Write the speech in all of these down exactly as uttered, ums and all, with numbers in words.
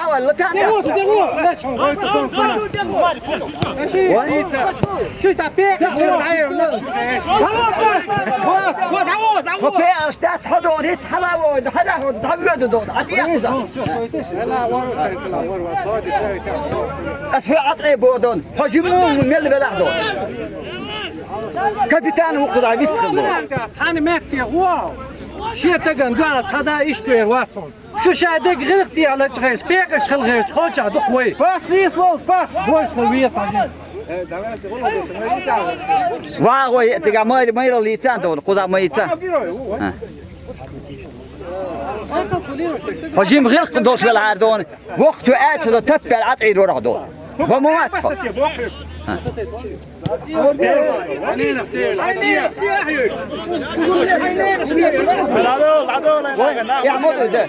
дӀавалла, тӀа. Де вот, де вот. Ой. Шуй та пекъ, вот, вот, вот, вот. Хо пе аш тӀа хьо дори, хьала вот, хьала вот, дӀавода дон, а тӀа хьо. Ас хьо Ӏатрай бодон, хьо жиму мел велах дон. Капитан ву худа вист хила. Цхьана метте гӀо. Шен таган дуьхьа цхьа да иштта вер вацун. Шу ша дег гӀилкх де алачгӀайс, пекъаш хилгӀайс, холча дукх вай. Пас лис волс, пас. Больше вес один. Ва гӀой, тига майра, майра лийца дон, худа майца. Хьо жим гӀилкх дош велар дон. Вокх чу аьча до таппел Ӏатрай рорах дон. Ва мо вац хьо. يا عمود ده.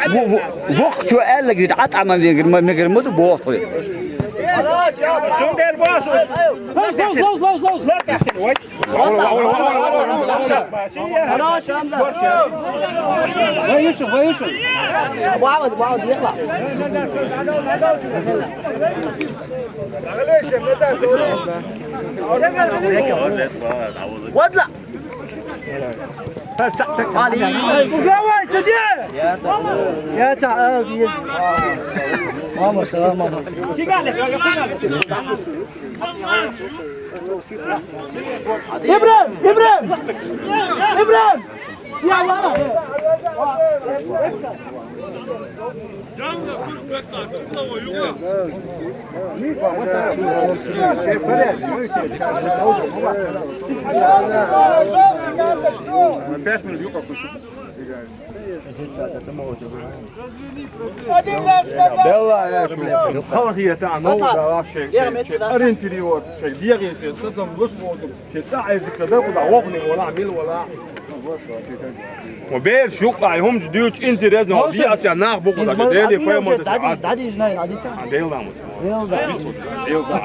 Ву-, ву-, вохчо аьлла гир, Ӏатӏама вегир, ма мегар ма ду бохтуй. Лоз, лоз, лоз, лоз, лоз. Вай, Юсуф, вай, Юсуф. Абу Ахьмад, абу Ахьмад, дехла. Вадла. Давай, сиди! Я та, а, есть. Мама, салам, мама. Ибрагьим! Ибрагьим! Ибрагьим! Пять минут юка кусок. Белла, я шу. Халах я та, ну, да, шек, шек, шек. Арин перевод, шек, диагин, шек, садам, луш модум, шек, та, ай, зикра, да, куда, охни, вала, мил, вала. Ва берш юкъай хӀуманаш дуьйцу, интересно, ва биъас я нах бу куда, дели, поймо, да, дадиш, дадиш, най, дадиш. А, Белла, мус. Белла. Белла.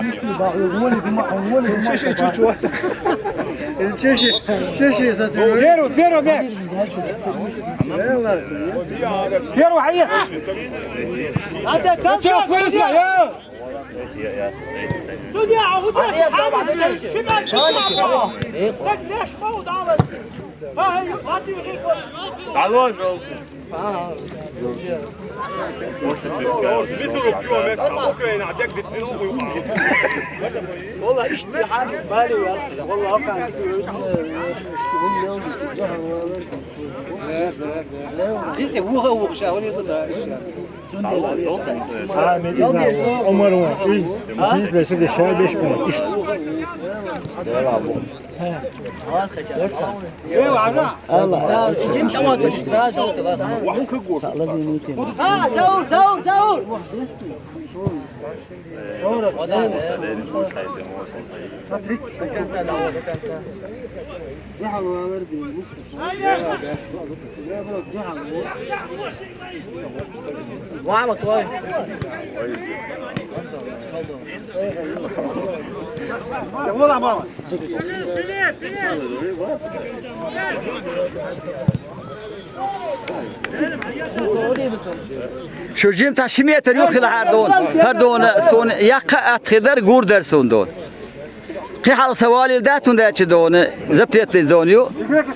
Чеши, чеши, чеши, сосед. Веру, веру, бе. Первый боец! Надо там чё, куда? Судья, а вот это, а вот это, чё, чё, чё? Так, леш, мол, далось. А, вот и рекорд. Алло, жёлтый. После сестра. Валла, ишти хьан бали вац. Валла, акан. Дите, вуха, вуха, ша, вали, да, ша. А, медина, Умар, уй, а? Биз леси де ша беш кун. Ишти. Алла. Ким там отучит сразу, да? А, Заур, Заур, Заур! Смотри. До конца, да, до конца. Мама твой. Шу жимца ши метр юххила хӀара дона. ХӀара дона суна яккха атхидар, гурдар суна дона. Кхин хьалха сан валил дац, цундачи дона, запретный зона ю.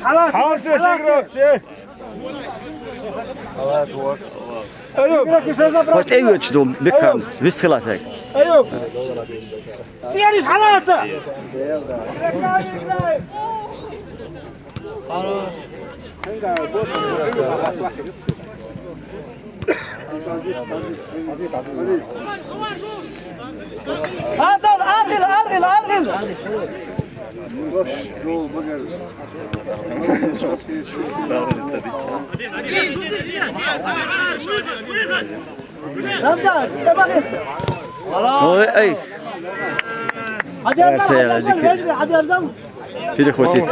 Хьалха шигрок, ши. Хьо тӀе йоьдуш ду, бекхам, вист хила саг. Цериш хьалаца! Адал, адил, адил, адил! Ой, ай. Перехватить.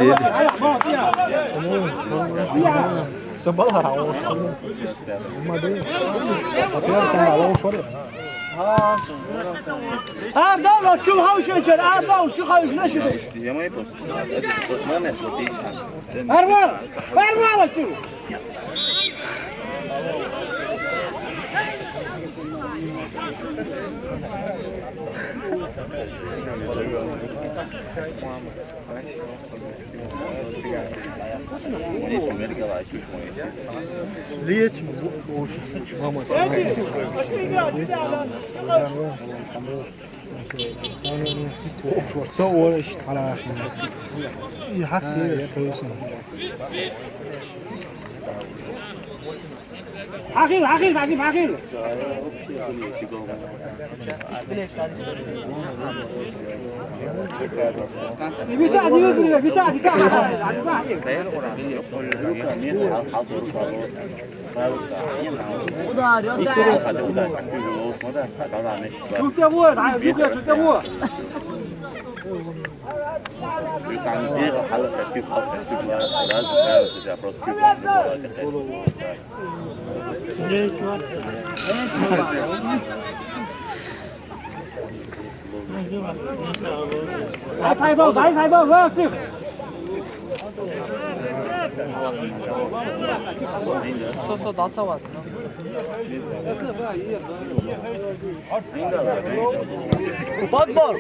Ардал, чум хавшачар, Ардал, чу хавшна шуду? Арвал, арвал чу. Со ура иштта хьалаахина. И хьаккхийра, я, я, конечно. Ахил, ахил, Азим, ахил. И бита, не выигрывай, бита, бита. Ударь, ударь. Чуть-чуть, а, чуть-чуть. Разные правила, сейчас я просто Зай, сайбал, зай, сайбал, вакцив. Со, со, дацаваз. Подбор.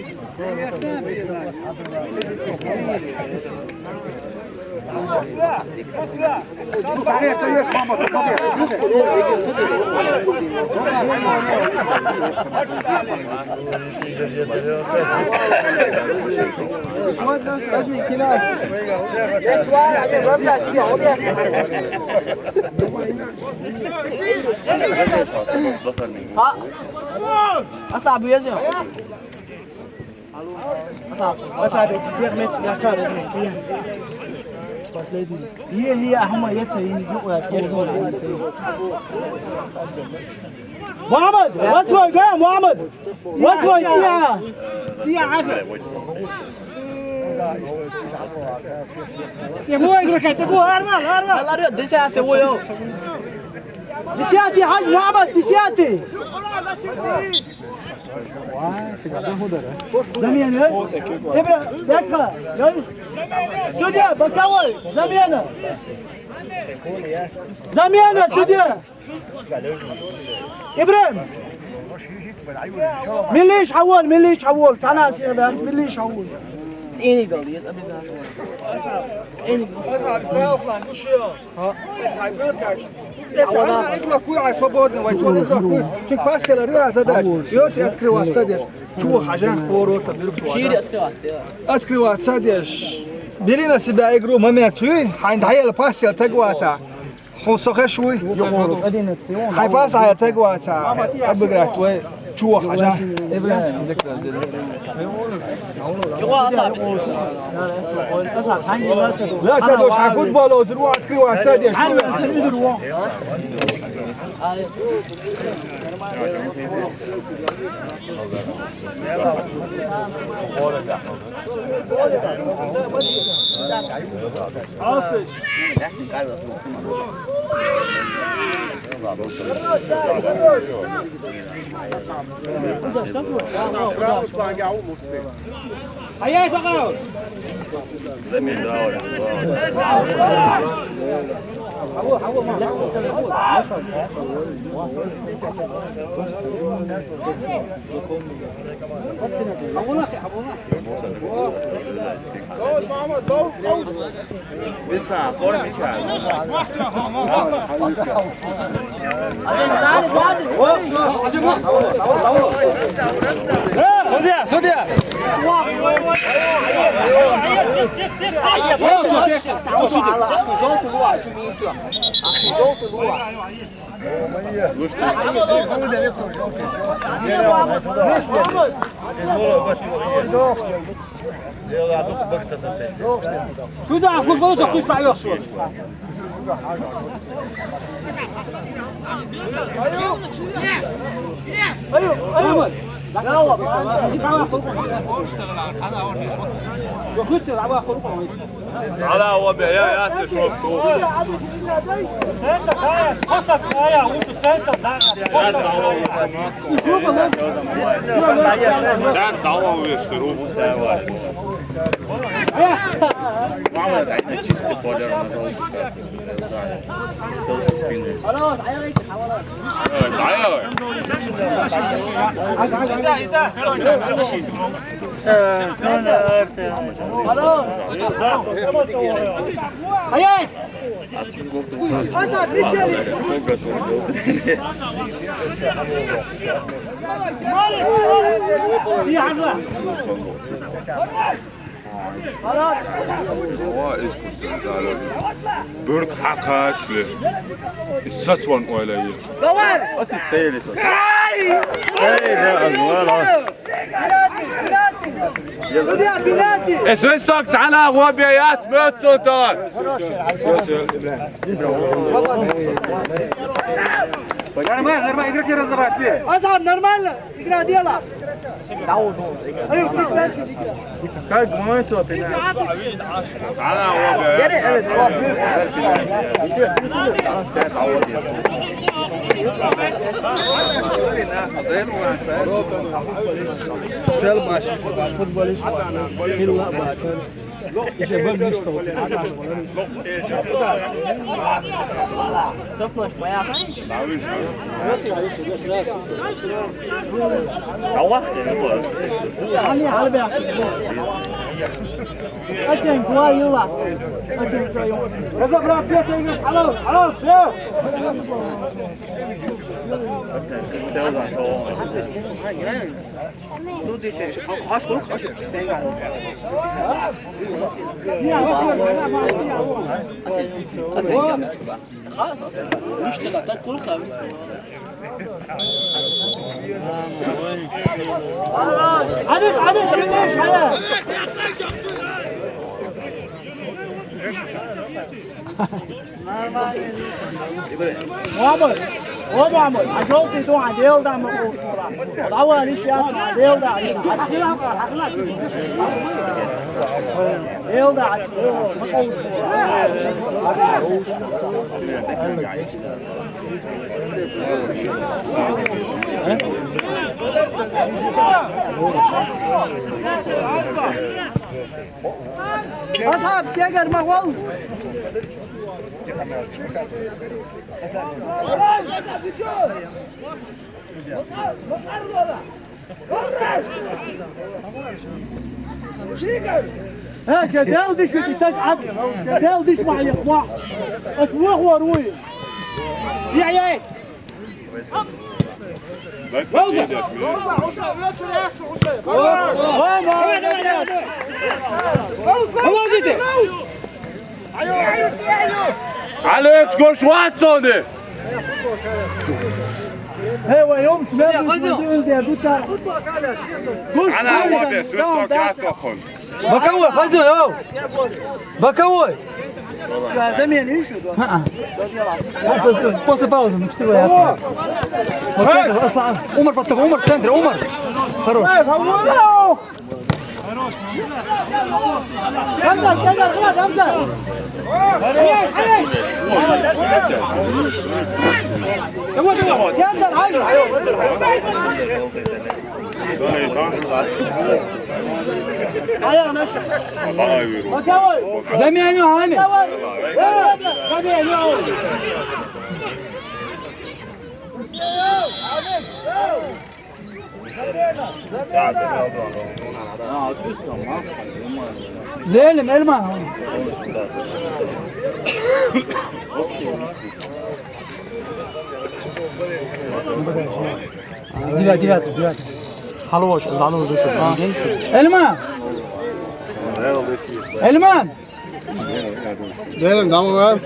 Ха. Аса, абу язё. Последний. Е, е, ахма, е, ца, е, е, е. Мухаммад, восьмой, да, Мухаммад? Восьмой, тия. Тия, Афа. Ты мой игрок, ты мой, Арман, Арман. Десятый, ой, ой. Десятый, Хадж Мухаммад, десятый. Замена. Ибра, Бекха, дай. Судья, боковой, замена. Замена, судья. Ибрагим. Миллиш хьавол, миллиш хьавол. Цана сида, миллиш хьавол. Цени гал, я обязательно. Цени гал. Ха. Свободно, вай, свободно. Чик пас села, рыа задач. Йоти открываться деш. Чего хажа ворота, берут. Шире открываться, да. Открываться деш. Бери на себя игру, момент, уй. Хайн даял пас села, так вата. Хун сохеш уй. Хай пас ая, так вата. Обыграть твой. Чего хажа? Ибрагим, لا تدوش على فوتبول وتروح تكوي على السادس. Судья, судья! Желтый луа, чё мне ещё? Желтый луа. Куда? Куда? Куда? Куда? Ала, о, бе, я, я, ты шо, кто? Цар дала уеш, ты ру. Мама, дай на чистый колер, на желтый. Да. Что за спины? Э, дай, ой. Börk hakaçly. Saç wan oýlaýy. Давай! Ось и сейли тут. Эй, да, а, ну, ладно. Свисток, تعال, هو بيات، مات سلطان. Нормально, нормально, игроки разобрать, бей. Азам, нормально. Игра, дело. Как гонит его пенальти? Şöyle baş. Futbolist. Illa baş. Разобрать, без игры, алло, алло, всё. Мамыр, о, Мамыр, а жёлтый тон, а делда мы ушла. Давай, лишь я, а делда. Делда, мы ушла. Асхаб, тегер махвал. Ха, жедел диш, ти так ад. Жедел диш, ма, я, ма. Ас вах варуй. Зияй. Пауза! Давай, давай, давай, давай! Вылазите! Алёч, гош ватсоны! Эй, вай, ом, шмя, Ана, вот, свисток, я сохун. Боковой, пойдём, ау! Боковой! Замена ещё, да? А-а. После паузы, ну, всего я. Вот центр, Аслан. Умар, потом Умар, в центре, Умар. Хорош. Гамзат, Гамзат, Гамзат, Гамзат! Эй, эй! Давай, давай! Гамзат, ай! Аягына чык. Боковой. Замена, Али. Давай. Э, замена. Зелим, Эльман. Девятый, девятый, девятый. Халвош, залу зушу. Эльман! Эльман! Берем, дамы бар.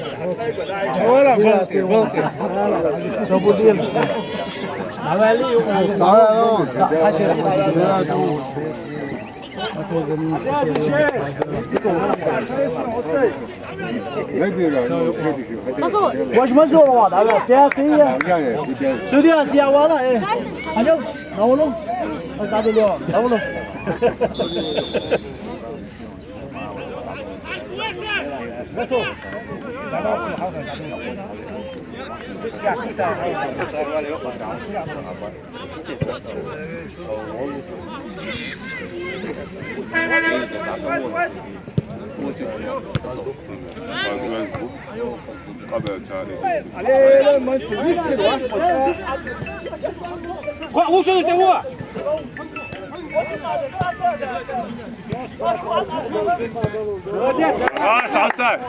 Ола, болты, болты. Давай, давай. Возьма зор, давай, пятый. Судья, сия вала, э. Алло, давулу. Давулу. Хорош, Хасан!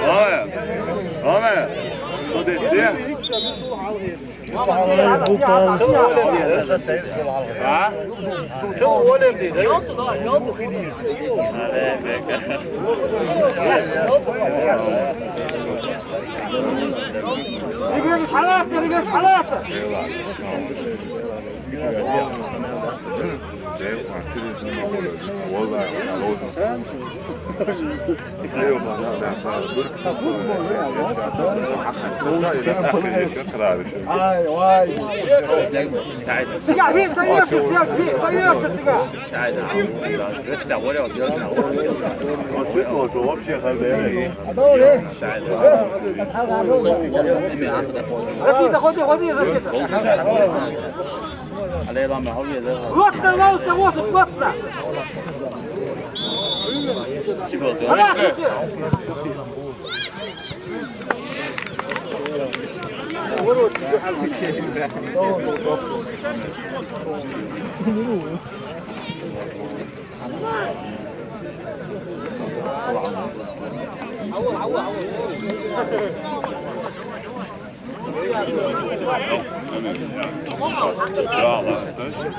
Roma, Roma, só detém. Ha? Rigel salata, rigel salata. Ay, vay. Siga, bir sayıyorsun, siga, bir sayıyorsun, siga. Рашида, ходи, ходи, Рашида. Плотно, Лауса, вот, плотно. Хорош,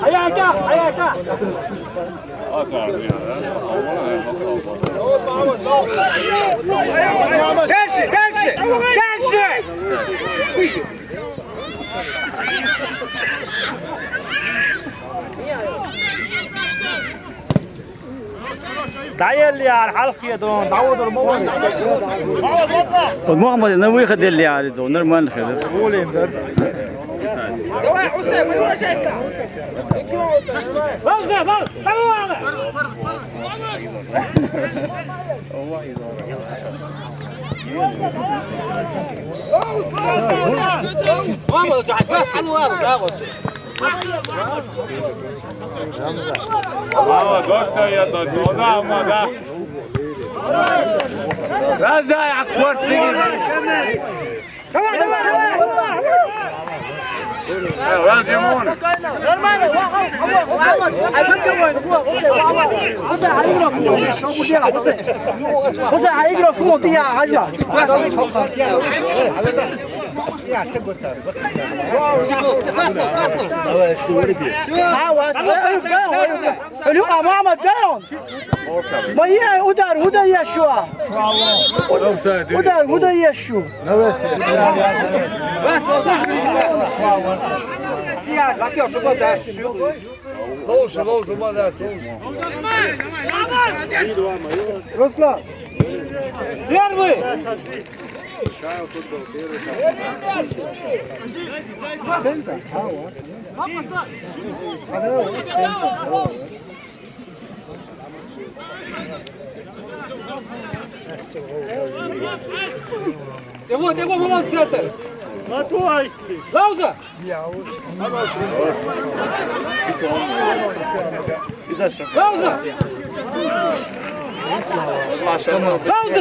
Hayata, hayata. Дальше, дальше, дальше. Дӏаеллияр, хьалхе дон, дӏаводур ма вара. Мухаммад, на выход еллияр дон, нормально хедер. Давай, Хусейн, мы его ждем. Лауса, лау, давай, лау. Мама, ты опять ханвар, да, вот. Мама, доктор, я тут, ну да, мама, да. Раза, я квартири. Давай, давай, давай. Э, Владимир. Нормально. Хоза, а игрок, кому ты я, Хажа? Алло, а мама, дай он. Мои удар, удар я шу. Удар, удар я шу. Лучше, лучше, молодец, лучше. Руслан, первый! Центр, а, вот. Его, его, вылазь в центр! Лауза! Лауза! Лауза,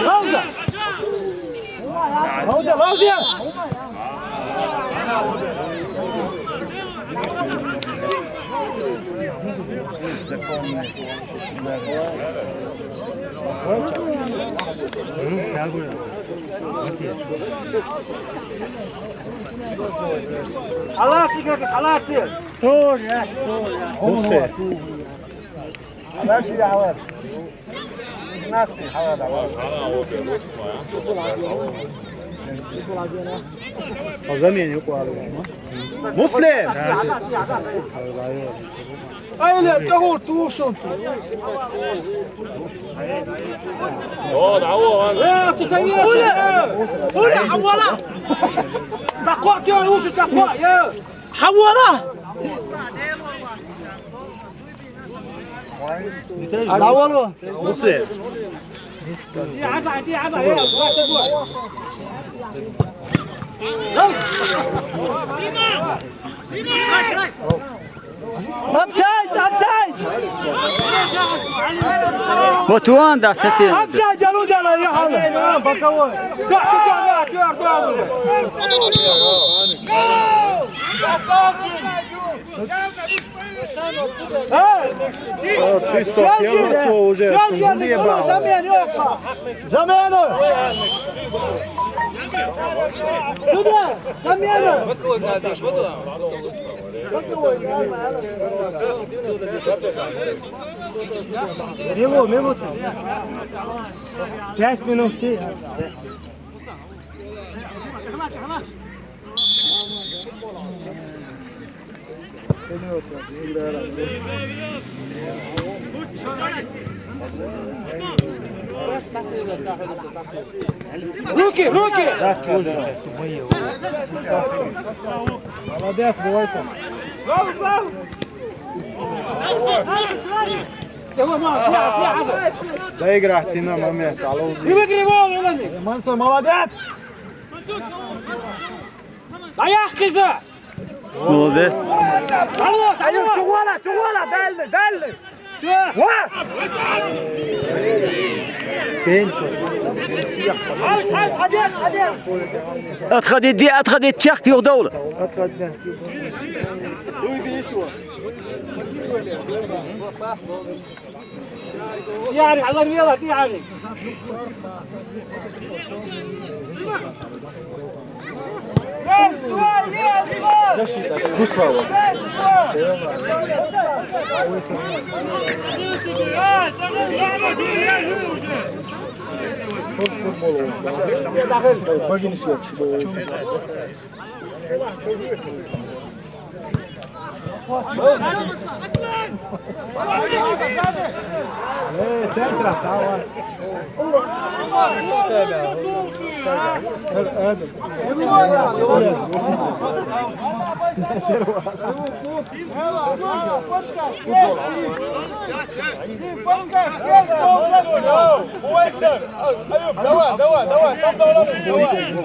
Лауза! Лаузе, лаузе! Аллах, Игорь, аллах, ты! Тоже, тоже. Дальше я говорю. Нас ты, аллах, давай. По замене укладываем. Муслим! Ай, ля, кого ты ушёл? О, да, о, он. Э, ты там есть, Оля! Э! Оля, Хавала! Такой, ты лучше такой, э! Хавала! Алло, алло. Муслим. Апсайд, апсайд! Вот он, да, кстати. Апсайд, я ну делаю, я хавал. Боковой. Эй! О, свисток, я в лицо уже, что не бал. Замена! Замена! Сюда! Замена! Минут, минут. Пять минут. Руки, руки! Молодец, бойся. Заиграть ты на момент, алло. Мансур, молодец! Даях, кызы! Молодец. Алло, алло, чугуала, чугуала, дальний, дальний. Чё? Ва! Отходи, отходи, чак, юрдаула. يعني على الميلاد يعني. Давай, давай, давай, там давай, давай.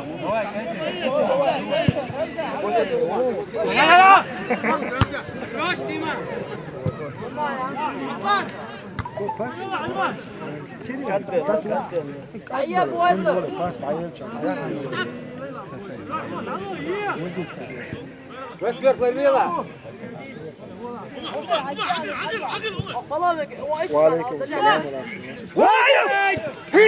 Ваш вверх ловила. وعليكم السلام ورحمة الله.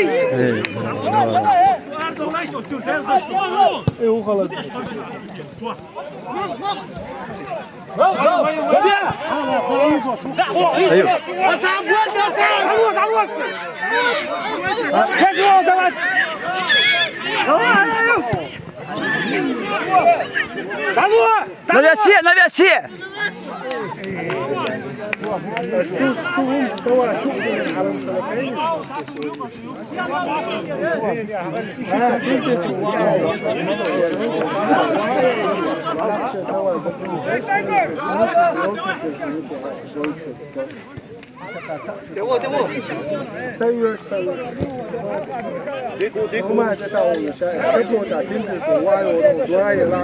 Давай! Навеси, навеси!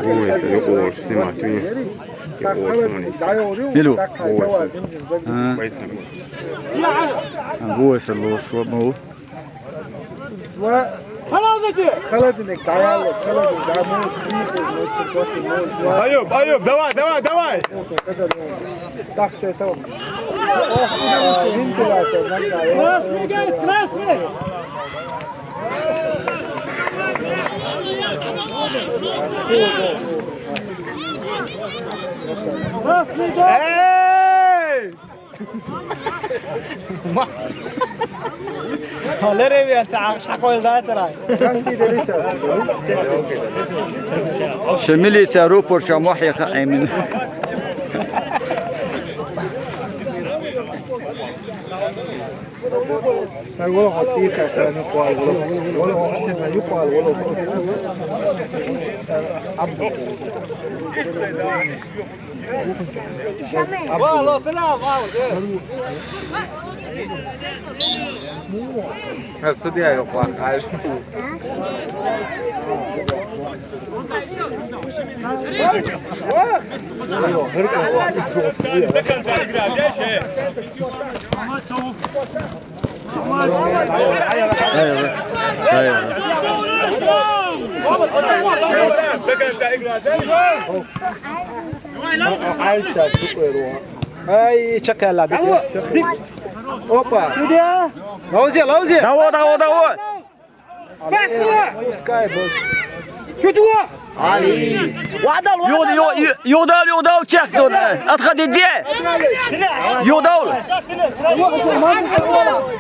Ovo je sad jako loše snimati, nije? Jako loše snimati. Milu. Ovo je sad. A? A, ovo je sad loše, ovo. Холодильник, да, я вот, холодильник, да, можешь, может, может, может, может. Аюб, Аюб, давай, давай, давай! Так что это. О, вентилятор, нормально. Красный, говорит, красный! Красный, да! Эй! Леревиан цагааш хахойлдаа цараа. Ши милиция рупор чамох яха эмин. Ай, вала хати катана куал вала. Вала хати на юкуал вала. Ва, алло, салам, ва, э. Судья yok bak. Ай, чакала. Опа. Сюда. Лаузи, лаузи. Давай, давай, давай. Пускай, бо. Чуть его. Юда, ю-, ю-, юда, юда, чек дон. Отходи, где? Юда.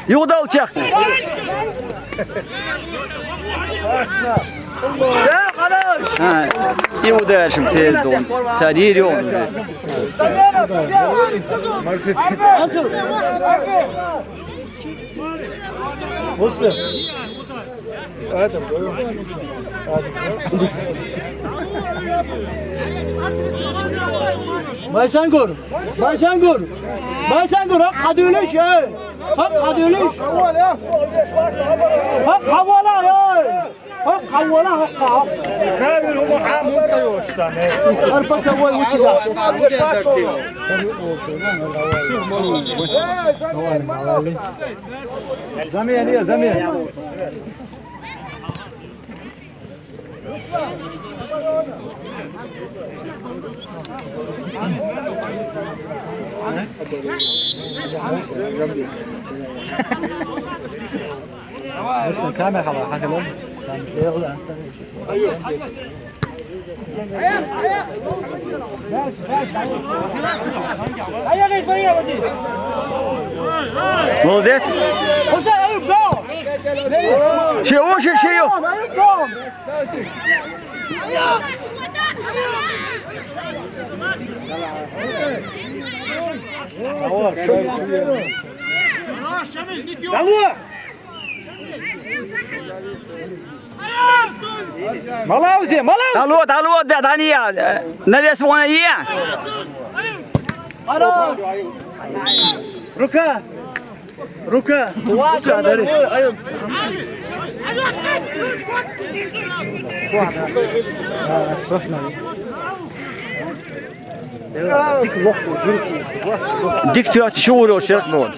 Юда, чек. Всё, хорош. А, и ударишь в цель дон. Царь Ирион. После. Байсангур! Байсангур! Байсангур! Хак хадулиш, эй! Хак хадулиш! Хак хавала, эй! Хак хавала, хак хавала! Арпаса вой, учила. Замена, замена. Listen, kamera, kamera. Молодец. Чего, чего, чего? Алло! Малаузе, малаузе! Алло, алло, да, Дания, э, навес вон е. Рука! Рука! Рука, дари! Дик тёт, чего урёшь, черт вон?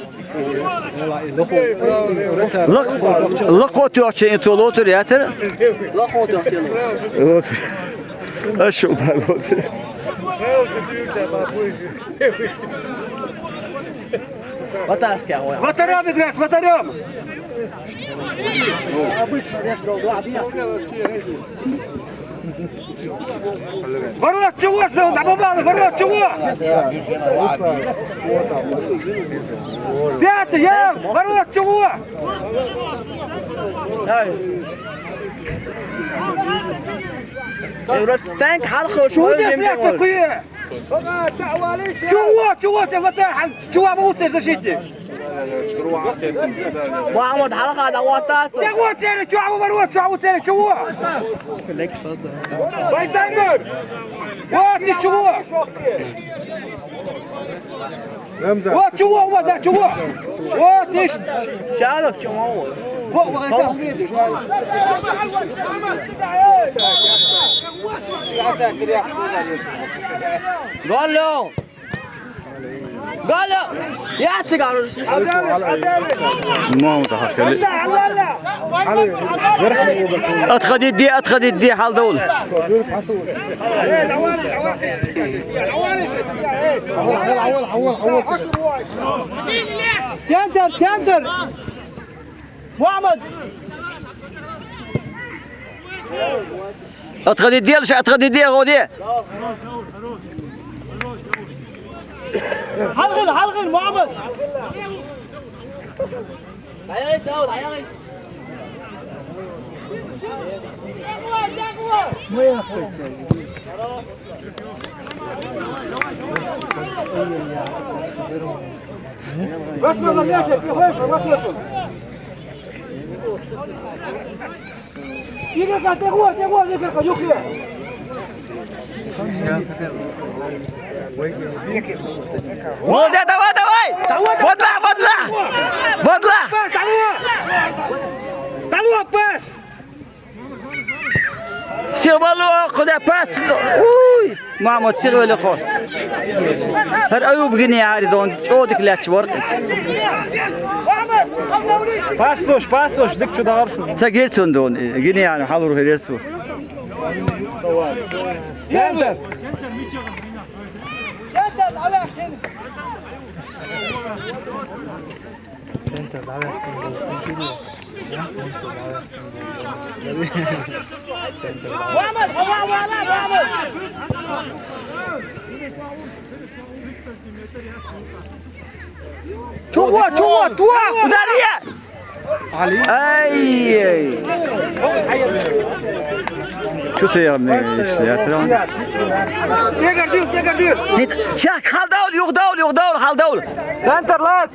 Лак-, лакхо тёхча ин тулотур ятар. Лакхо тёхча. Вот. А шо балотур? Ватарска, ой. С вратарём играй, с вратарём! Ворот чего ж, ну, там упал, ворот чего? Пятый, я, ворот чего? Эй, Рустам, халхо, чего здесь такое? Чего, чего тебе вот это? Чего вы лучше защитник? Махмуд, халха, да вот так. Да вот тебе, чего вы ворот, чего вы тебе, чего? Байсангур! Вот ты чего! Вот чего, вот, да, чего? Вот ты ж- Чалык, чего? Вот, вот это увидишь. Гол, Лёв! Галя, я цыган. Маму тахахели. Атха дидди, атха дидди, хьалдавул. Центр, центр. Мухаммад. Атха дидди, Алиша, атха дидди, гъоди. Халгъил, халгъил, Мухаммад. Ваш мама, Леша, ты хочешь, ваш мама. Игорька, ты вот, ты вот, Игорька, нюхай. Вот, давай, давай! Вот, вот, вот! Вот! Пас, давай! Давай, пас! Сиғмалу, худа пас. Уй, Мамут, сиғвели хо. Гьар Аюб гини яридон, чӀодик лач вар. Пас луш, пас луш, дик чудагъар шу. Ца герцун дон, гини яни, хьалур герцу. Центр. Центр, давай. Центр, давай. Чего, чего, чего? Ударья! Ай, ай. Чё ты, я, мне, я, я, Эгер дюр, эгер дюр. Чак, халдавул, югъдавул, югъдавул, халдавул. Центр, лач.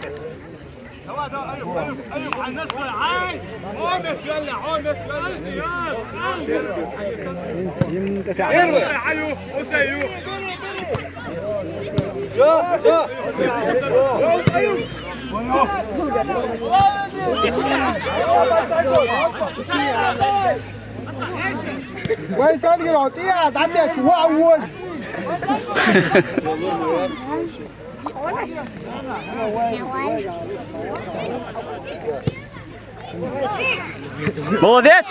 Вай, садгир, отия, дадя, чува, уоль. Молодец!